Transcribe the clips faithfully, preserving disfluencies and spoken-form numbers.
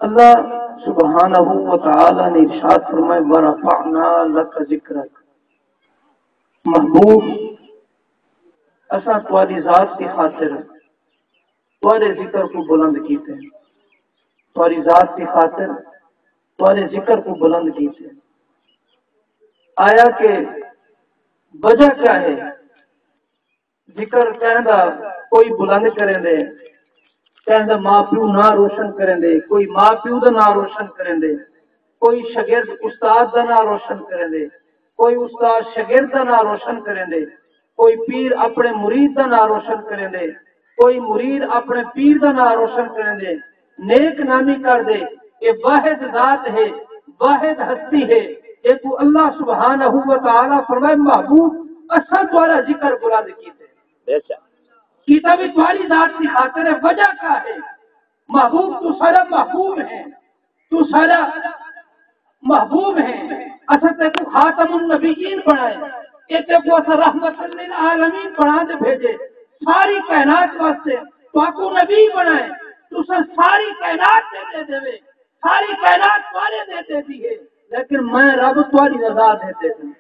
اللہ سبحانہ و تعالی نے ارشاد فرمائے، "ورفعنا لک ذکرک"، محبوب، اساں تہاݙی ذات دی خاطر تہاݙے ذکر کوں بلند کیتے، تہاݙی ذات دی خاطر تہاݙے ذکر کوں بلند کیتے۔ آیا کہ وجہ کیا ہے؟ ذکر کہیں دا کوئی بلند کریندے، کہیں دا ماء پیو ناں روشن کریندے، کوئی ماء پیو دا ناں روشن کریندے، کوئی شاگرد استاد دا ناں روشن کریندے، کوئی استاد شاگرد دا ناں روشن کریندے، کوئی پیر اپݨے مرید دا ناں روشن کریندے، کوئی مرید اپݨے پیر دا ناں روشن کریندے، نیک نامی کردے۔ اے واحد ذات ہے، واحد ہستی ہے، جیکوں اللہ سبحانہ و تعالی فرمائے، "محبوب، اساں تہاݙا ذکر بلند کیتے۔" بے شک۔ کیتا بھی تہاݙی ذات دی خاطر ہے۔ وجہ کیا ہے؟ محبوب، توں ساݙا محبوب ہے، توں ساݙا محبوب ہے۔ اساں تیکوں خاتم النبیین بݨائے، اے تیکوں اساں رحمت للعالمین بݨا تے بھیجے۔ ساری کائنات واسطے تہاکوں نبی بݨائے، تساں ساری کائنات دے تے ݙیوے، ساری کائنات تہاݙے دے تے دی ہے، لیکن میں رب تہاݙی رضا دے تے دی۔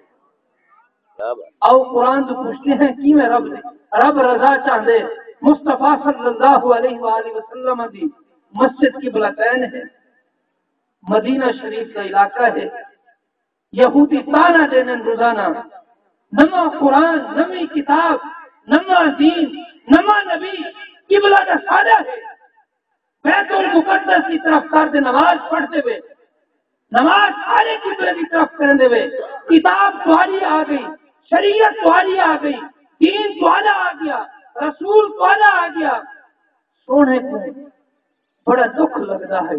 کیا بات۔ آؤ قرآن توں پچھدے ہیں کیویں رب دی، رب رضا چاہندے۔ مصطفیٰ صلی اللہ علیہ وآلہ وسلم دی مسجد قبلتین ہے، مدینہ شریف دا علاقہ ہے۔ یہودی طعنہ ݙیندن روزانہ، نواں قرآن، نویں کتاب، نواں دین، نواں نبی، قبلہ دا ساݙا ہے۔ بیت المقدس دی طرف کر تے نماز پڑھدے وے، نماز سارے قبلے دی طرف کریندے وے، کتاب تہاݙی آ ڳئی، شریعت تہاݙی آ ڳئی، دین تہاݙا آ ڳیا، رسول تہاݙا آ ڳیا۔ سوہݨے کوں بڑا ݙکھ لڳدا ہے،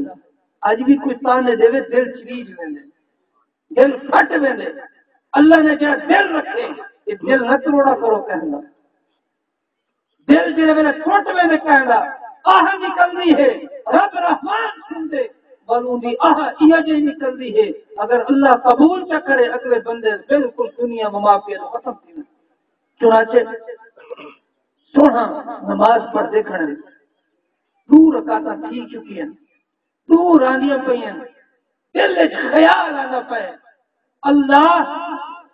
اڄ وی کوئی طعنہ ݙیوے، دل چریج ویندے، دل پھٹ ویندے۔ اللہ نے جیڑھا دل رکھے، اے دل نہ تروڑا کرو کہیں دا۔ دل جیڑھے ویلے ٹوٹ ویندے کہیں دا آہ نکلدی ہے، رب رحمان سݨدے، ول اوندی آہ ایہا جئی نکلدی ہے۔ اگر اللہ قبول چا کرے، اڳلے بندے بالکل دنیا و ما فیہا توں ختم تھی ویندے۔ چنانچہ سوہݨا نماز پڑھدے کھڑے، ݙو رکعتاں تھی چکی ہن، ݙو راندیاں پئین، دل اچ خیال آندا پئے، "اللہ،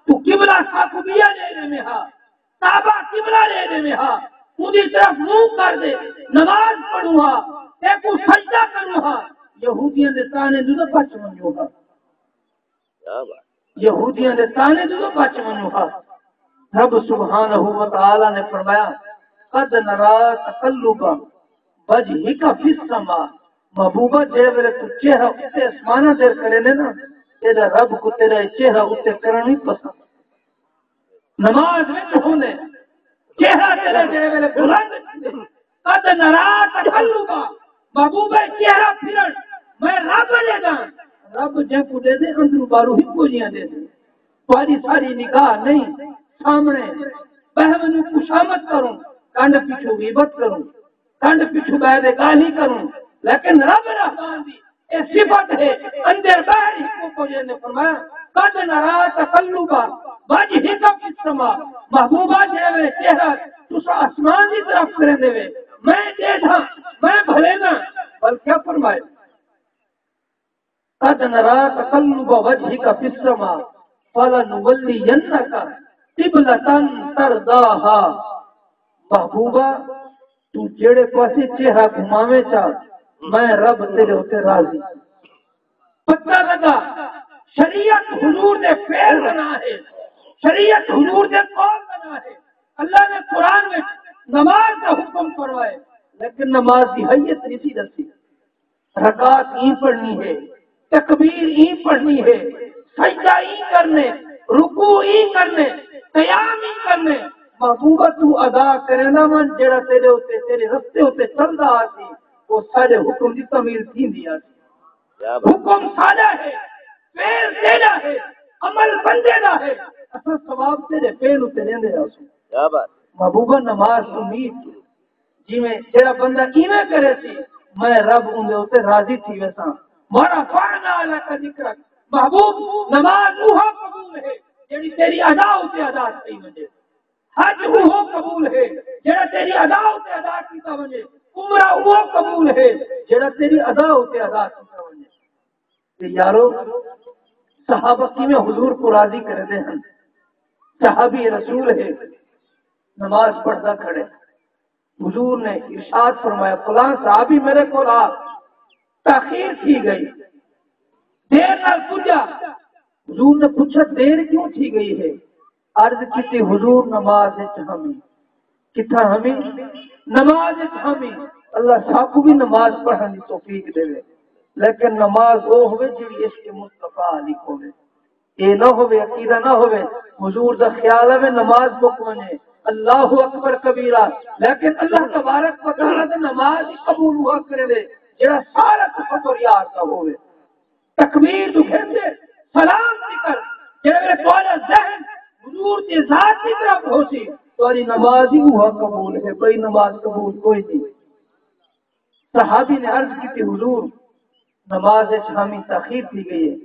توں قبلہ ساکوں ٻیا ݙے ݙیویں ہا، کعبہ قبلہ ݙے ݙیویں ہا، اوندی طرف منہ کر ݙے، نماز پڑھوں ہا، تیکوں سجدہ کروں ہا، یہودیاں دے طعنہ توں تاں بچ ونڄوں ہا۔" کیا بات۔ یہودیاں دے طعنہ توں بچ ونڄوں ہا۔ رب سبحانہ و تعالی نے فرمایا، "قد نرا تقلب وجهك في السماء"، محبوبہ، جے ویلے توں چہرہ اتے اسماناں دے کریندے نا، تیݙا رب کوں تیݙا اے چہرہ اتے کرݨ وی پسند۔ نماز وچ ہوندے، چہرہ تیݙا جے ویلے بلند تھیندے، قد نرا تقلب، محبوبہ چہرہ پھرݨ، میں رب ݙیہداں، رب جیکوں ݙیہدے اندروں ٻاہروں ہکو جیہاں ݙیہدے۔ تہاݙی ساری نگاہ نہیں، سامݨے ٻہہ ونڄوں خوشامد کروں، کنڈ پچھوں غیبت کروں، کنڈ پچھوں ٻہہ تے ڳالھیں کروں، لیکن رب رحمان دی اے صفت ہے، اندر ٻاہر ہکو جیہاں۔ نے فرمایا، "قد نرا تقلب وجهك في السماء"، محبوبہ جے ویلے چہرہ تساں آسمان دی طرف کریندے وے، میں ݙیہداں، میں بھلینداں، بلکہ فرمائے، "قد نرا تقلب وجهك في السماء فلنولينك قبلة ترضاها"، محبوبہ، توں جیڑھے پاسے چہرہ گھماویں چا، میں رب تیݙے اتے راضی۔ پتہ لڳا، شریعت حضور دے فعل دا ناں ہے، شریعت حضور دے قول دا ناں ہے۔ اللہ نے قرآن وچ نماز دا حکم فرمائے، لیکن نماز دی ہیئت نہیں سی ݙسی۔ رکعت ایں پڑھنی ہے، تکبیر ایں پڑھنی ہے، سجدہ ایں کرنے، رکوع ایں کرنے، قیام ایں کرنے۔ محبوبہ، توں ادا کریندا ونڄ، جیڑھا تیݙے اتے، تیݙے رستے اتے چلدا آسی، او ساݙے حکم دی تعمیل تھیندی آسی۔ کیا بات۔ حکم ساݙا ہے، فعل تیݙا ہے، عمل بندے دا ہے، اساں ثواب تیݙے فعل اتے ݙیندے رہسوں۔ کیا بات۔ محبوبہ، نماز توں امید، جیویں جیڑھا بندہ ایویں کرے سی، میں رب اوندے اتے راضی تھی ویساں۔ "ورفعنا لک ذکرک"، محبوب، نماز اوہا قبول ہے جیڑھی تیݙی ادا اتے ادا تھئی ونڄے۔ حج اوہو قبول ہے جیڑھا تیݙی ادا اتے ادا کیتا ونڄے۔ عمرہ اوہو قبول ہے جیڑھا تیݙی ادا اتے ادا کیتا ونڄے۔ تے یارو، صحابہ کیویں حضور کوں راضی کریندے ہن؟ صحابی رسول ہے، نماز پڑھدا کھڑے۔ حضور نے ارشاد فرمایا، فلاں صحابی میرے کول آ، تاخیر تھی ڳئی، دیر نال پڄا۔ حضور نے پچھا، دیر کیوں تھی ڳئی ہے؟ عرض کیتی، حضور نماز وچ ہمی۔ کتھاں ہمی؟ نماز وچ ہمی۔ اللہ ساکوں وی نماز پڑھݨ دی توفیق ݙیوے، لیکن نماز او ہووے جیڑھی عشق مصطفیٰ آلی ہووے۔ اے نہ ہووے، عقیدہ نہ ہووے، حضور دا خیال آوے نماز مک ونڄے، اللہ اکبر کبیرہ، لیکن اللہ تبارک و تعالیٰ دے نماز ہی قبول ہوا کریندے جیڑھا سارا تصور یار دا ہووے۔ تکبیر ݙو گھن تے سلام ذکر، جیڑھے ویلے تہاݙا ذہن حضور دی ذات دی طرف ہوسی، تہاݙی نماز ہی اوہا قبول ہے، ٻئی نماز قبول کوئی نہیں۔ صحابی نے عرض کیتی، حضور، نماز وچ ہمی تاخیر تھی ڳئی ہے۔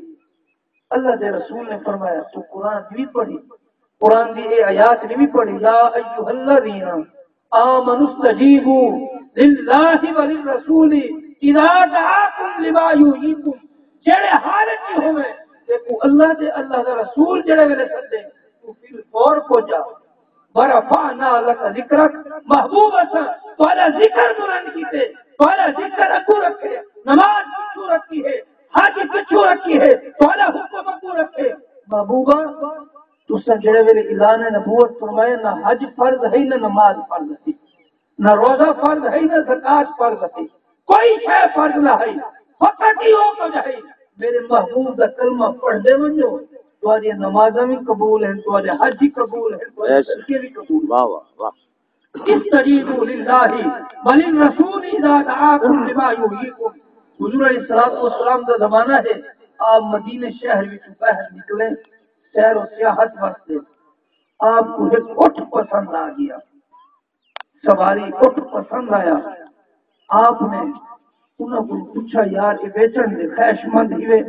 اللہ دے رسول نے فرمایا، توں قرآن دی وی پڑھی؟ قرآن دی اے آیات نی وی پڑھی، یا ایھا الذین آمنوا استجیبوا للہ وللرسول اذا دعاکم لما یحییکم۔ جیڑھے حال وچ وی ہوویں، تیکوں اللہ دے، اللہ دا رسول جیڑھے ویلے سݙے، توں فل فور پڄا۔ ورفعنا لک ذکرک، محبوب اساں تہاݙا ذکر بلند کیتے، تہاݙا ذکر اڳوں رکھے، نماز پچھوں رکھی ہے، حج پچھوں رکھی ہے، تہاݙا حکم اڳوں رکھے۔ محبوبا، تساں جیڑھے ویلے اعلان نبوت فرمائے، نہ حج فرض ہے، نہ نماز فرض ہے، نہ روزہ فرض ہے، نہ زکوٰۃ فرض ہے، کوئی شے فرض نہ ہے، فقط ایہو کجھ ہے، میرے محبوب دا کلمہ پڑھدے ونڄو، تہاݙیاں نمازاں وی قبول ہن، تہاݙے حج وی قبول ہن، تہاݙے صدقے وی قبول ہن۔ واہ، واہ، واہ۔ استجیبوا للہ وللرسول اذا دعاکم لما یحییکم۔ حضور علیہ الصلوۃ والسلام دا زمانہ ہے، آپ مدینے شہر وچوں باہر نکلے سیر و سیاحت واسطے۔ آپ کوں ہک اٹھ پسند آ ڳیا، سواری اٹھ پسند آیا۔ آپ نے انہاں کوں پچھا، یار، اے ویچݨ دے خواہش مند ہیوے؟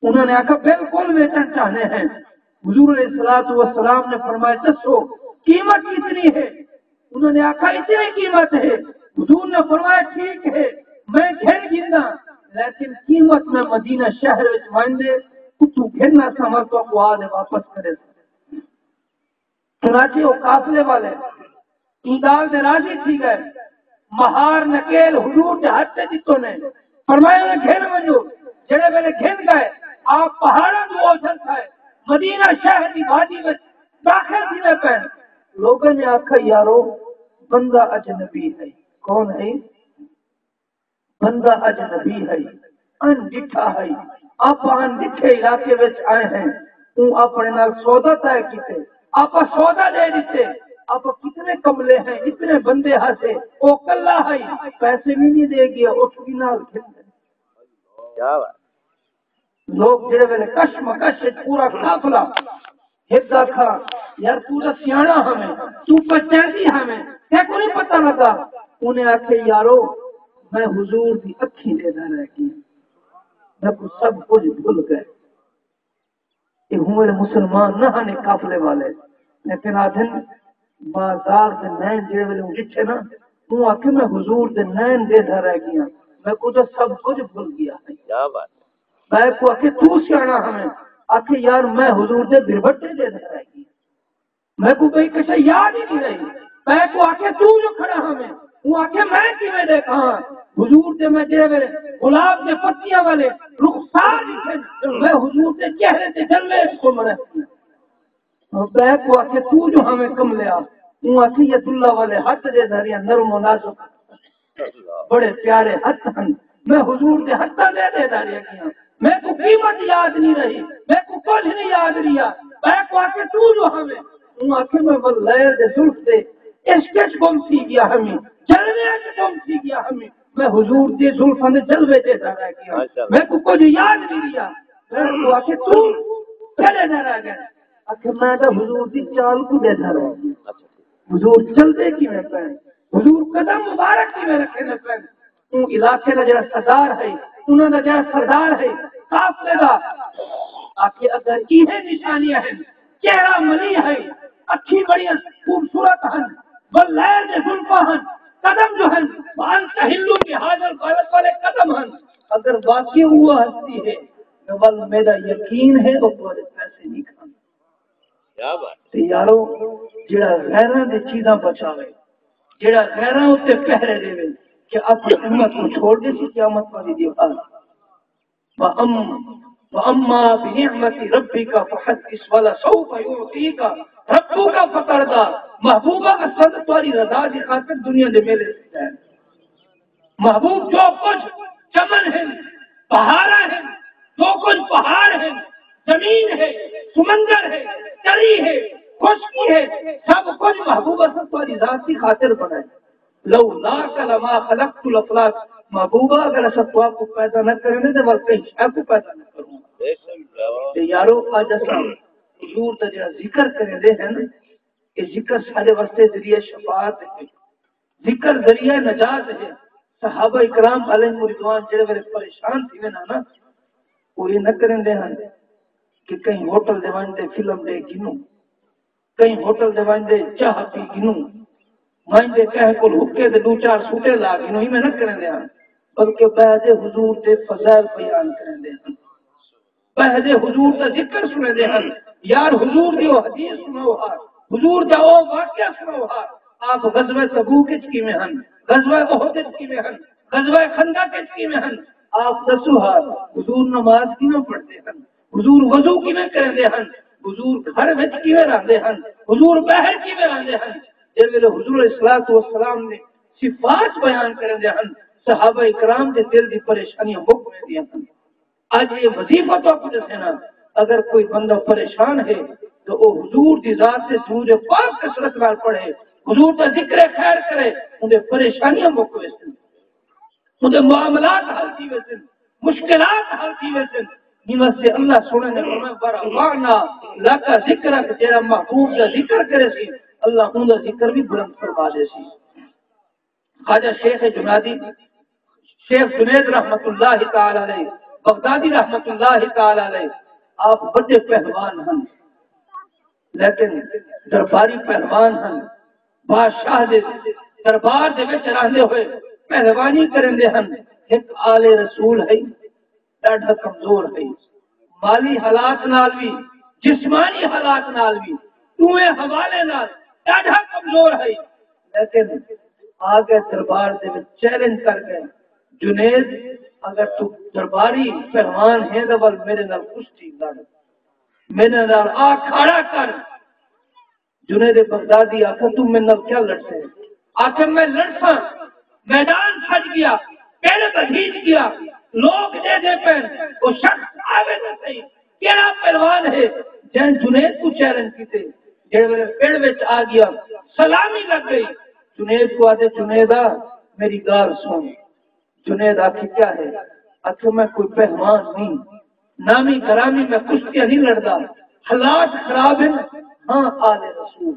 انہاں نے آکھا، بالکل ویچݨ چاہندے ہیں۔ حضور علیہ الصلوۃ والسلام نے فرمایا، دسو قیمت کتنی ہے؟ انہاں نے آکھا، اتنی قیمت ہے۔ حضور نے فرمایا، ٹھیک ہے، میں گھن گھندا، لیکن قیمت میں مدینہ شہر وچ ونڄ تے اتھوں گھن آساں، ول تہاکوں آ تے واپس کرے۔ چنانچہ او قافلے والے ایں ڳالھ دے راضی تھی ڳئے۔ مہار نکیل حضور دے ہتھ تے ݙتو نے، فرمایا، انہیں گھن ونڄو۔ جیڑھے ویلے گھن ڳئے، آپ پہاڑاں دو اوجھل تھئے، مدینہ شہر دی وادی وچ داخل تھیندے پئے۔ لوگاں نے آکھا، یارو، بندہ اجنبی ہے۔ کون ہے؟ بندہ اجنبی ہئی، اݨ ݙٹھا ہئی، آپاں اݨ ݙٹھے علاقے وچ آئے ہیں، اوں اپݨے نال سودا طے کیتے، آپاں سودا ݙے ݙتے، آپاں کتنے کملے ہیں، اتنے بندے ہاسے، او کلھا ہئی، پیسے وی نی ݙے ڳیا، اٹھ وی نال گھن ڳئے۔ کیا بات۔ لوک جیڑھے ویلے کشمکش اچ پورا قافلہ ہک آکھا، یار توں تاں سیاݨا ہاویں، توں پچھیندی ہاویں، تیکوں نی پتہ لڳا؟ انہیں آکھے، یارو، میں حضور دی اکھیں ݙیہدا رہ ڳیاں، میکوں سب کجھ بھل ڳئے۔ اے ہوں ویلے مسلمان نہ ہن، اے قافلے والے، لیکن آدھن بازار دے نین جیڑھے ویلے اوں ݙٹھے نا، اوں آکھے، میں حضور دے نین ݙیہدا رہ ڳیاں، میکوں تاں سب کجھ بھل ڳیا ہے۔ کیا بات ہے۔ میں کوں آکھے، توں سیاݨا ہاویں؟ آکھے، یار، میں حضور دے بربٹے ݙیہدا رہ ڳیاں، میکوں ٻئی کشے یاد ہی نی رہی۔ میں کوں آکھے، توں جو کھڑا ہاویں؟ اوں آکھے، میں کیویں ݙیکھاں؟ حضور دے میں جیڑھے ویلے گلاب دے پتیاں والے رخسار ݙٹھے، میں حضور دے چہرے تے جلوے اچ گم رہ ڳیاں۔ میں کوں آکھے، توں جو ہاویں کملیا؟ اوں آکھے، ید اللہ والے ہتھ ݙیہدا ریہاں، نرم و نازک، بڑے پیارے ہتھ ہن، میں حضور دے ہتھاں دے ݙیہدا رہ ڳیاں، میکوں قیمت یاد نی رہی، میکوں کجھ نی یاد رہیا۔ میں کوں آکھے، توں جو ہاویں؟ اوں آکھے، میں ول لیل دے زلف دے عشق اچ گم تھی ڳیا ہمی، جلویاں اچ گم تھی ڳیا ہمی، میں حضور دے زلفاں دے جلوے ݙیہدا رہ ڳیاں، ماشاءاللہ۔ میکوں کجھ یاد نی رہیا۔ میں کوں آکھے، توں کیڑھے ݙیہدا رہ ڳئیں؟ آکھے، میں تاں حضور دی چال کوں ݙیہدا رہ ڳیاں۔ حضور چلدے کیویں پئن، حضور قدم مبارک کیویں رکھیندے پئن۔ اوں علاقے دا جیڑھا سردار ہے، انہاں دا جیڑھا سردار ہے قافلے دا، آکھے، اگر ایہے نشانیاں ہن، چہرہ ملیح ہے، اکھیں بڑیاں خوبصورت ہن، ول لیل دے زلفاں ہن، قدم جو ہن، وانت حل بہذا البلد والے قدم ہن۔ اگر واقعی وہ ہستی ہے، تو ول میرا یقین ہے، وہ تمہارے پیسے نہیں کھانا۔ کیا بات۔ تے یارو، جڑا غیراں دی چیزاں بچاوے، جڑا غیراں اتے پہرے دے، کہ اپنی امت کو چھوڑ دے سی قیامت والی دیوار۔ وَأَمَّا، وَأَمَّا بِنِعْمَةِ رَبِّكَ فَحَدِّثْ وَلَسَوْفَ يُعْطِيكَ رَبُّكَ فَتَرْضَىٰ۔ محبوبہ، اساں تہاݙی رضا دی خاطر دنیا دے میلے تے آئے۔ محبوب، جو کجھ چمن ہن، بہاراں ہن، جو کجھ پہاڑ ہن، زمین ہے، سمندر ہے، تری ہے، خشکی ہے، سب کجھ محبوب اساں تہاݙی ذات دی خاطر بݨائے۔ لولاک لما خلقت الافلاک۔ محبوبہ، اگر اساں تہاکوں پیدا نہ کریندے تے ول کہیں شے کوں پیدا نہ کروں۔ تے یارو، اڄ اساں حضور دا جڑا ذکر کریندے ہیں، اے ذکر ساݙے واسطے ذریعہ شفاعت ہے۔ ذکر ذریعہ نجات ہے۔ صحابہ اکرام علیہم الرضوان جڑے ویلے پریشان تھی ویندے نا، وہ یہ نہ کریندے ہیں کہ کہیں ہوٹل دے ونڄ تے فلم ݙیکھ گھنوں، کہیں ہوٹل دے ونڄ تے چاہ پی گھنوں، ونڄ تے کہیں کول حقے دے ݙو چار سوٹے لا گھنوں، ایویں نہ کریندے ہیں، بلکہ ٻہہ تے حضور دے فضائل بیان کریندے ہیں۔ ٻہہ تے حضور دا ذکر سݨیندے ہن۔ یار، حضور دی او حدیث سݨاؤ ہا، حضور دا او واقعہ سݨاؤ ہا۔ آپ غزوہ تبوک اچ کیویں ہن، غزوہ احد اچ کیویں ہن، غزوہ خندق اچ کیویں ہن؟ آپ ݙسو ہا، حضور نماز کیویں پڑھدے ہن، حضور وضو کیویں کریندے ہن، حضور گھر وچ کیویں رہندے ہن، حضور ٻاہر کیویں رہندے ہن؟ جس ویلے حضور علیہ الصلوۃ والسلام نے صفات بیان کریندے ہن، صحابہ اکرام دے دل دی پریشانیاں مک ویندیاں ہن۔ اڄ اے وظیفہ تہاکوں ݙسینا، اگر کوئی بندہ پریشان ہے تو او حضور دی ذات تے درود پاک کثرت نال پڑھے، حضور دا ذکر خیر کرے، اوندے پریشانیاں مک ویسن، اوندے معاملات حل تھی ویسن، مشکلات حل تھی ویسن۔ ایں واسطے اللہ سونے نے فرمایا، "ورفعنا لک ذکرک"، جیڑھا محبوب دا ذکر کرے سی، اللہ اوندا ذکر بھی بلند فرما دے سی۔ خواجہ شیخ جنادی، شیخ جنید رحمت اللہ تعالی علیہ، بغدادی رحمت اللہ تعالی علیہ، آپ وݙے پہلوان ہن، لیکن درباری پہلوان ہن۔ بادشاہ دے دربار دے وچ رہندے ہوئے پہلوانی کریندے ہن۔ ہک آل رسول ہے، ݙاڈھا کمزور ہئی، مالی حالات نال وی، جسمانی حالات نال وی، ݙوہیں حوالے نال ݙاڈھا کمزور ہئی، لیکن آ ڳئے دربار دے وچ، چیلنج کر ڳئے، "جنید، اگر توں درباری پہلوان ہیں تاں ول میݙے نال کشتی لڑ، میݙے نال آ کھاڑا کر۔" جنید بغدادی آکھیا، "توں میݙے نال کیا لڑسیں؟" آکھیا، "میں لڑساں، میدان سج ڳیا، پیرے بھڄیج ڳیا، لوک ݙیہدے پئن، او شخص آوے تاں سہی، کیڑھا پہلوان ہے جیں جنید کوں چیلنج کیتے؟" جیڑھے ویلے پڑ وچ آ ڳیا، سلامی لڳ ڳئی، جنید کوں آہدے، "جنیدا، میݙی ڳالھ سݨ۔" جنید آکھی، "کیا ہے؟" آکھے، "میں کوئی پہلوان نہیں، نامی گرامی میں کشتیاں نہیں لڑدا، حالات خراب ہیں، ہاں آل رسول،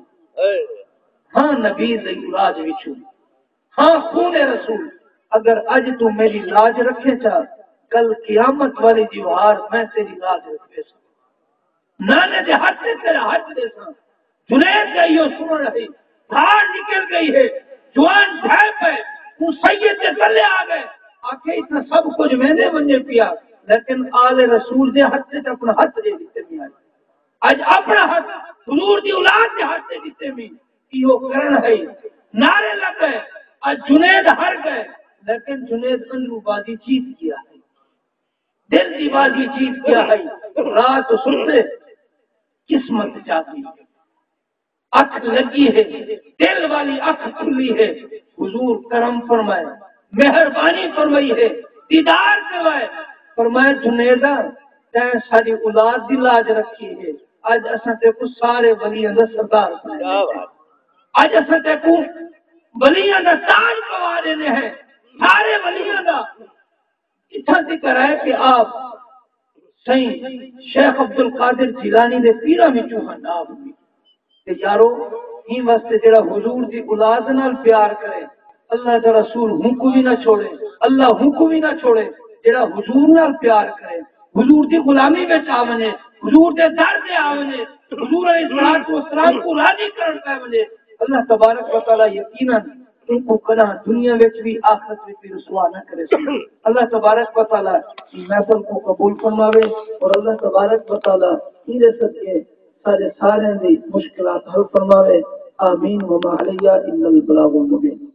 ہاں نبی دی اولاد وچوں، ہاں خون رسول، اگر اڄ توں میری لاج رکھیں چا، کل قیامت والی دیوار میں تیری لاج رکھ ویساں۔" نانے دے ہتھ تے تیرا ہتھ ݙیساں۔ جنید دا ایہو سݨݨ ہئی، دھاڑ نکل ڳئی ہے، جوان ڈھے پئے، اوں سید دے تلے آ ڳئے۔ آکھے، "اتنا سب کجھ ویندے ونڄے پیا، لیکن آل رسول دے ہتھ تے اپݨا ہتھ ݙے ݙتے میں آئی۔ اڄ اپݨا ہتھ حضور دی اولاد دے ہتھ تے ݙتے میں۔" ایہو کرݨ ہئی۔ نعرے لڳ ڳئے، اڄ جنید ہر ڳئے، لیکن جنید اندروں بازی جیت ڳیا ہے۔ دل دی بازی جیت ڳیا ہئی۔ رات ستے، قسمت جاڳی، اکھ لڳی ہے، دل والی اکھ کھلی ہے۔ حضور کرم فرمائے، مہربانی فرمائی ہے، دیدار کروائے۔ فرمایا، "جنیدا، تیں ساݙی اولاد دی لاج رکھی ہے، اڄ اساں تیکوں سارے ولیاں دا سردار بݨایا ہے۔ اڄ اساں تیکوں ولیاں دا تاج پوا ݙیندے ہیں، سارے ولیاں دا۔" اتھاں ذکر ہے کہ آپ سائیں شیخ عبدالقادر جیلانی دے پیراں وچوں ہن۔ آپ بھی تے یارو، ایں واسطے جڑا حضور دی اولاد نال پیار کرے، اللہ دا رسول ہوں کو بھی نہ چھوڑے، اللہ ہوں کو بھی نہ چھوڑے۔ جڑا حضور نال پیار کرے، حضور دی غلامی وچ آ ونجے، حضور دے در تے آ ونجے، حضور علیہ الصلوۃ والسلام کو راضی کرن پے ونجے، اللہ تبارک و تعالی یقیناً ان کو کݙاں دنیا وچ بھی آخرت وچ بھی رسوا نہ کرے۔ اللہ تبارک و تعالی ایں محفل کو قبول فرماوے، اور اللہ تبارک و تعالی ایندے صدقے سارے سارے دی مشکلات حل فرماوے۔ آمین۔ وما علیہ الا البلاغ المبین۔